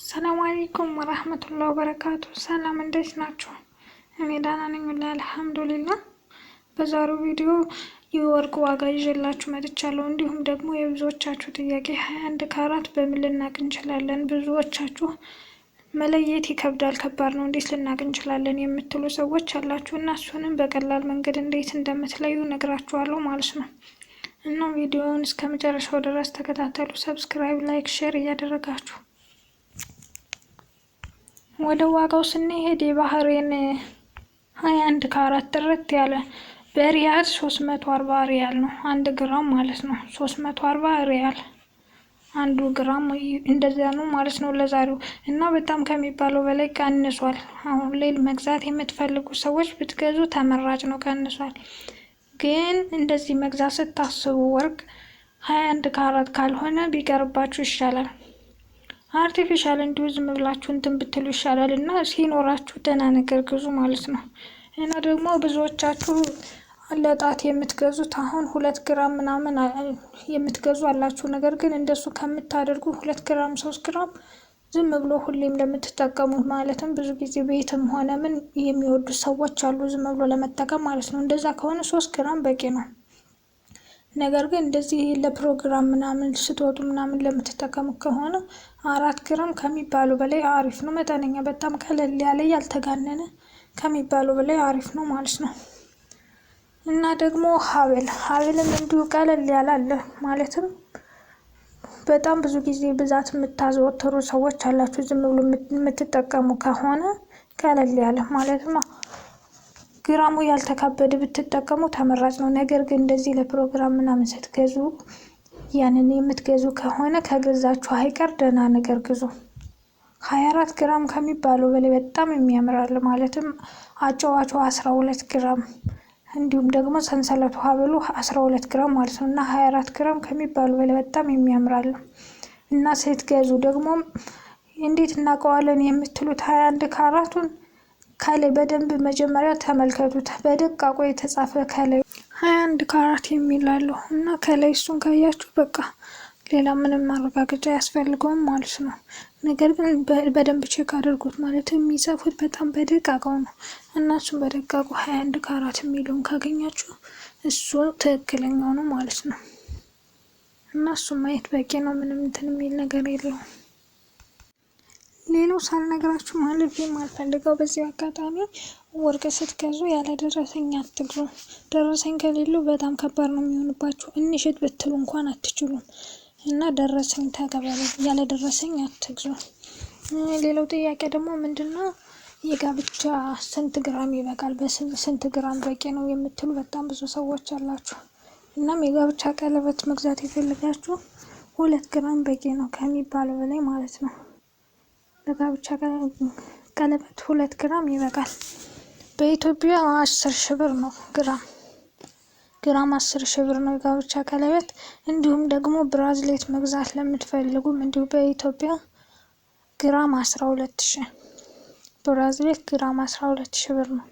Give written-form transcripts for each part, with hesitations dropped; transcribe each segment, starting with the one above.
ሰላም አለይኩም ወራህመቱላሂ ወበረካቱ። ሰላም እንዴት ናችሁ? እኔ ደህና ነኝ አልሐምዱሊላህ። በዛሬው ቪዲዮ የወርቅ ዋጋ ይዤላችሁ መጥቻለሁ። እንዲሁም ደግሞ የብዙዎቻችሁ ጥያቄ 21 ካራት በምን ልናቅ እንችላለን? ብዙዎቻችሁ መለየት ይከብዳል፣ ከባድ ነው፣ እንዴት ልናቅ እንችላለን የምትሉ ሰዎች አላችሁ እና እሱንም በቀላል መንገድ እንዴት እንደምትለዩ ነግራችኋለሁ ማለት ነው። እና ቪዲዮውን እስከ መጨረሻው ድረስ ተከታተሉ። Subscribe፣ like፣ share እያደረጋችሁ ወደ ዋጋው ስንሄድ የባህሬን 21 ካራት ጥርት ያለ በሪያል 340 ሪያል ነው። 1 ግራም ማለት ነው። 340 ሪያል አንዱ ግራም እንደዚያ ነው ማለት ነው ለዛሬው፣ እና በጣም ከሚባለው በላይ ቀንሷል። አሁን ላይ መግዛት የምትፈልጉ ሰዎች ብትገዙ ተመራጭ ነው፣ ቀንሷል። ግን እንደዚህ መግዛት ስታስቡ ወርቅ 21 ካራት ካልሆነ ቢቀርባችሁ ይሻላል። Artificial እንዲሁ ዝም ብላችሁ እንትን ብትሉ ይሻላል እና ሲኖራችሁ ደህና ነገር ግዙ ማለት ነው። እና ደግሞ ብዙዎቻችሁ ለጣት የምትገዙት አሁን 2 ግራም ምናምን የምትገዙ አላችሁ። ነገር ግን እንደሱ ከምታደርጉ 2 ግራም 3 ግራም ዝም ብሎ ሁሌም ለምትጠቀሙት፣ ማለትም ብዙ ጊዜ ቤትም ሆነ ምን የሚወዱ ሰዎች አሉ፣ ዝም ብሎ ለመጠቀም ማለት ነው። እንደዛ ከሆነ 3 ግራም በቂ ነው። ነገር ግን እንደዚህ ለፕሮግራም ምናምን ስትወጡ ምናምን ለምትጠቀሙ ከሆነ 4 ግራም ከሚባሉ በላይ አሪፍ ነው። መጠነኛ፣ በጣም ቀለል ያለ፣ ያልተጋነነ ከሚባሉ በላይ አሪፍ ነው ማለት ነው። እና ደግሞ ሀብልም እንዲሁ ቀለል ያለ አለ። ማለትም በጣም ብዙ ጊዜ ብዛት የምታዘወትሩ ሰዎች አላችሁ። ዝም ብሎ የምትጠቀሙ ከሆነ ቀለል ያለ፣ ማለትም ግራሙ ያልተካበደ ብትጠቀሙ ተመራጭ ነው። ነገር ግን እንደዚህ ለፕሮግራም ምናምን ስትገዙ፣ ያንን የምትገዙ ከሆነ ከገዛችሁ አይቀር ደህና ነገር ግዙ። 24 ግራም ከሚባለው በላይ በጣም የሚያምራል። ማለትም አጨዋቹ 12 ግራም፣ እንዲሁም ደግሞ ሰንሰለቱ ሀብሉ 12 ግራም ማለት ነው፣ እና 24 ግራም ከሚባሉ በላይ በጣም የሚያምራል። እና ስትገዙ ደግሞ እንዴት እናውቀዋለን የምትሉት 21 ካራቱን ከላይ በደንብ መጀመሪያ ተመልከቱት። በደቃቁ የተጻፈ ከላይ 21 ካራት የሚላሉ እና ከላይ እሱን ካያችሁ በቃ ሌላ ምንም ማረጋገጫ አያስፈልገውም ማለት ነው። ነገር ግን በደንብ check አድርጉት። ማለት የሚጽፉት በጣም በደቃቃው ነው፣ እና እሱን በደቃቁ 21 ካራት የሚለውን ካገኛችሁ እሱ ትክክለኛው ነው ማለት ነው። እና እሱን ማየት በቂ ነው። ምንም እንትን የሚል ነገር የለውም። ሌላው ሳልነግራችሁ ማለፍ የማልፈልገው በዚህ አጋጣሚ ወርቅ ስትገዙ ያለ ደረሰኝ አትግዙ። ደረሰኝ ከሌለው በጣም ከባድ ነው የሚሆንባችሁ። እንሽጥ ብትሉ እንኳን አትችሉም። እና ደረሰኝ ተቀበሉ፣ ያለ ደረሰኝ አትግዙ። ሌላው ጥያቄ ደግሞ ምንድን ነው? የጋብቻ ስንት ግራም ይበቃል፣ በስንት ግራም በቂ ነው የምትሉ በጣም ብዙ ሰዎች አላችሁ። እናም የጋብቻ ቀለበት መግዛት የፈለጋችሁ 2 ግራም በቂ ነው ከሚባለው በላይ ማለት ነው። ለጋብቻ ቀለበት 2 ግራም ይበቃል። በኢትዮጵያ 10,000 ብር ነው ግራም። ግራም 10,000 ብር ነው የጋብቻ ቀለበት። እንዲሁም ደግሞ bracelet መግዛት ለምትፈልጉም እንዲሁ በኢትዮጵያ ግራም 12,000፣ bracelet ግራም 12,000 ብር ነው።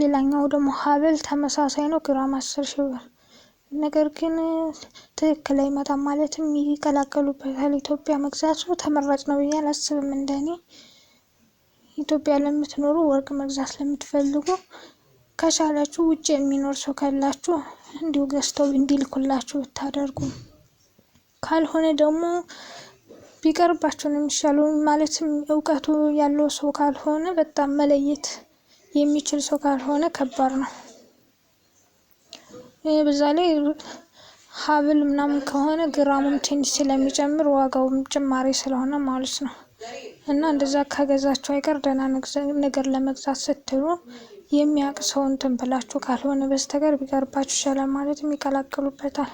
ሌላኛው ደግሞ ሀብል ተመሳሳይ ነው፣ ግራም 10,000 ብር። ነገር ግን ትክክል አይመጣም፣ ማለትም ይቀላቀሉበታል። ኢትዮጵያ መግዛቱ ተመራጭ ነው ብዬ አላስብም። እንደኔ ኢትዮጵያ ለምትኖሩ፣ ወርቅ መግዛት ለምትፈልጉ፣ ከቻላችሁ ውጭ የሚኖር ሰው ካላችሁ እንዲሁ ገዝተው እንዲልኩላችሁ ብታደርጉ፣ ካልሆነ ደግሞ ቢቀርባችሁ ነው የሚሻለው። ማለትም እውቀቱ ያለው ሰው ካልሆነ፣ በጣም መለየት የሚችል ሰው ካልሆነ ከባድ ነው። በዛ ላይ ሀብል ምናምን ከሆነ ግራሙም ትንሽ ስለሚጨምር ዋጋውም ጭማሪ ስለሆነ ማለት ነው። እና እንደዛ ከገዛችሁ አይቀር ደህና ነገር ለመግዛት ስትሉ የሚያውቅ ሰው እንትን ብላችሁ ካልሆነ በስተቀር ቢቀርባችሁ ይሻላል። ማለትም ይቀላቅሉበታል።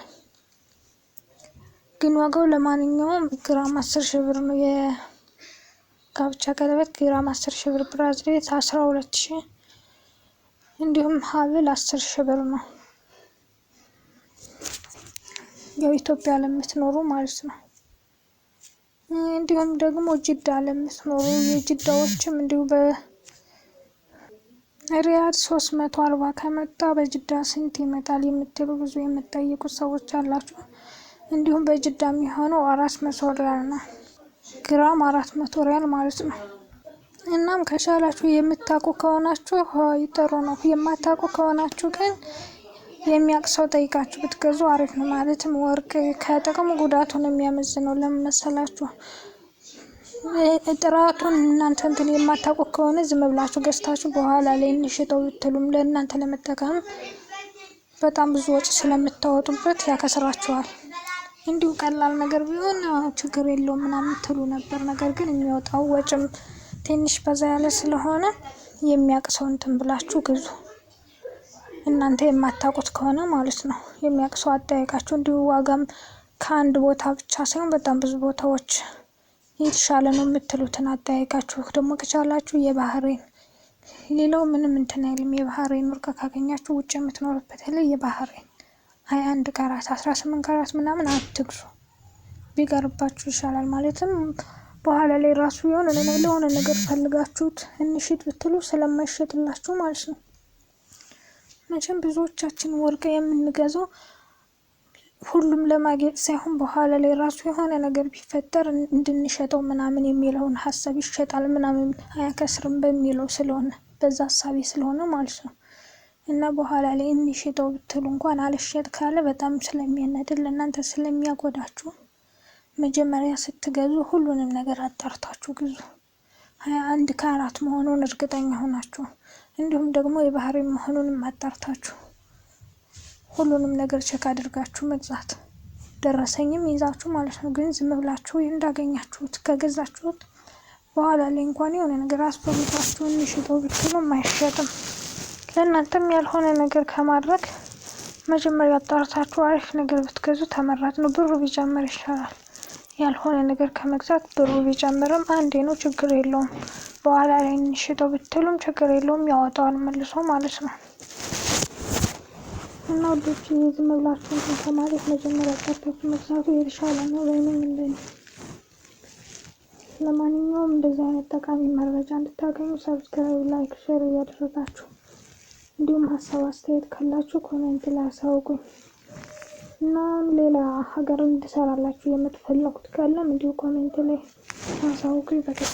ግን ዋጋው ለማንኛውም ግራም 10,000 ብር ነው። የጋብቻ ቀለበት ግራም 10,000 ብር፣ bracelet 12,000፣ እንዲሁም ሀብል 10,000 ብር ነው። ያው ኢትዮጵያ ለምትኖሩ ማለት ነው። እንዲሁም ደግሞ ጅዳ ለምትኖሩ የጅዳዎችም እንዲሁ በሪያድ 340 ከመጣ በጅዳ ስንት ይመጣል የምትሉ ብዙ የምትጠይቁ ሰዎች አላችሁ። እንዲሁም በጅዳ የሚሆነው 400 ሪያል ነው። ግራም 400 ሪያል ማለት ነው። እናም ከቻላችሁ የምታውቁ ከሆናችሁ ጥሩ ነው። የማታውቁ ከሆናችሁ ግን የሚያውቅ ሰው ጠይቃችሁ ብትገዙ አሪፍ ነው። ማለትም ወርቅ ከጥቅሙ ጉዳቱን የሚያመዝነው ለምን መሰላችሁ? ጥራቱን እናንተ እንትን የማታውቁ ከሆነ ዝም ብላችሁ ገዝታችሁ በኋላ ላይ እንሽጠው ብትሉም ለእናንተ ለመጠቀም በጣም ብዙ ወጪ ስለምታወጡበት ያከስራችኋል። እንዲሁ ቀላል ነገር ቢሆን ችግር የለውም ምናምን ትሉ ነበር። ነገር ግን የሚወጣው ወጪም ትንሽ በዛ ያለ ስለሆነ የሚያውቅ ሰው እንትን ብላችሁ ግዙ። እናንተ የማታውቁት ከሆነ ማለት ነው። የሚያውቅ ሰው አጠያይቃችሁ እንዲሁ ዋጋም ከአንድ ቦታ ብቻ ሳይሆን በጣም ብዙ ቦታዎች የተሻለ ነው የምትሉትን አጠያይቃችሁ ደግሞ ከቻላችሁ የባህሬን፣ ሌላው ምንም እንትን አይልም። የባህሬን ወርቅ ካገኛችሁ ውጭ የምትኖሩበት ላይ የባህሬን 21 ካራት 18 ካራት ምናምን አትግዙ፣ ቢቀርባችሁ ይሻላል። ማለትም በኋላ ላይ ራሱ የሆነ ለሆነ ነገር ፈልጋችሁት እንሽጥ ብትሉ ስለማይሸጥላችሁ ማለት ነው። መቼም ብዙዎቻችን ወርቅ የምንገዛው ሁሉም ለማጌጥ ሳይሆን በኋላ ላይ ራሱ የሆነ ነገር ቢፈጠር እንድንሸጠው ምናምን የሚለውን ሀሳብ፣ ይሸጣል ምናምን አያከስርም በሚለው ስለሆነ፣ በዛ ሀሳቤ ስለሆነ ማለት ነው። እና በኋላ ላይ እንሽጠው ብትሉ እንኳን አልሸጥ ካለ በጣም ስለሚያናድድ፣ ለእናንተ ስለሚያጎዳችሁ መጀመሪያ ስትገዙ ሁሉንም ነገር አጣርታችሁ ግዙ። 21 ካራት መሆኑን እርግጠኛ ሆናችሁ፣ እንዲሁም ደግሞ የባህሬን መሆኑንም አጣርታችሁ፣ ሁሉንም ነገር check አድርጋችሁ መግዛት፣ ደረሰኝም ይዛችሁ ማለት ነው። ግን ዝም ብላችሁ እንዳገኛችሁት ከገዛችሁት በኋላ ላይ እንኳን የሆነ ነገር አስፈልጓችሁ እንሽጠው ብትሉም አይሸጥም። ለእናንተም ያልሆነ ነገር ከማድረግ መጀመሪያ አጣርታችሁ አሪፍ ነገር ብትገዙ ተመራጭ ነው። ብሩ ቢጨምር ይሻላል። ያልሆነ ነገር ከመግዛት ብሩ ቢጨምርም አንዴ ነው፣ ችግር የለውም። በኋላ ላይ እንሽጠው ብትሉም ችግር የለውም፣ ያወጣዋል መልሶ ማለት ነው። እና ውዶች፣ ዝም ብላችሁ እንትን ከማለት መጀመሪያ አጣርታችሁ መግዛቱ የተሻለ ነው ወይንም እንደኔ። ለማንኛውም እንደዚህ አይነት ጠቃሚ መረጃ እንድታገኙ subscribe፣ like፣ share እያደረጋችሁ፣ እንዲሁም ሀሳብ አስተያየት ካላችሁ comment ላይ አሳውቁኝ። እና ሌላ ሀገር እንድሰራላችሁ የምትፈልጉት ካለም እንዲሁ comment ላይ አሳውቁኝ። በቀጣይ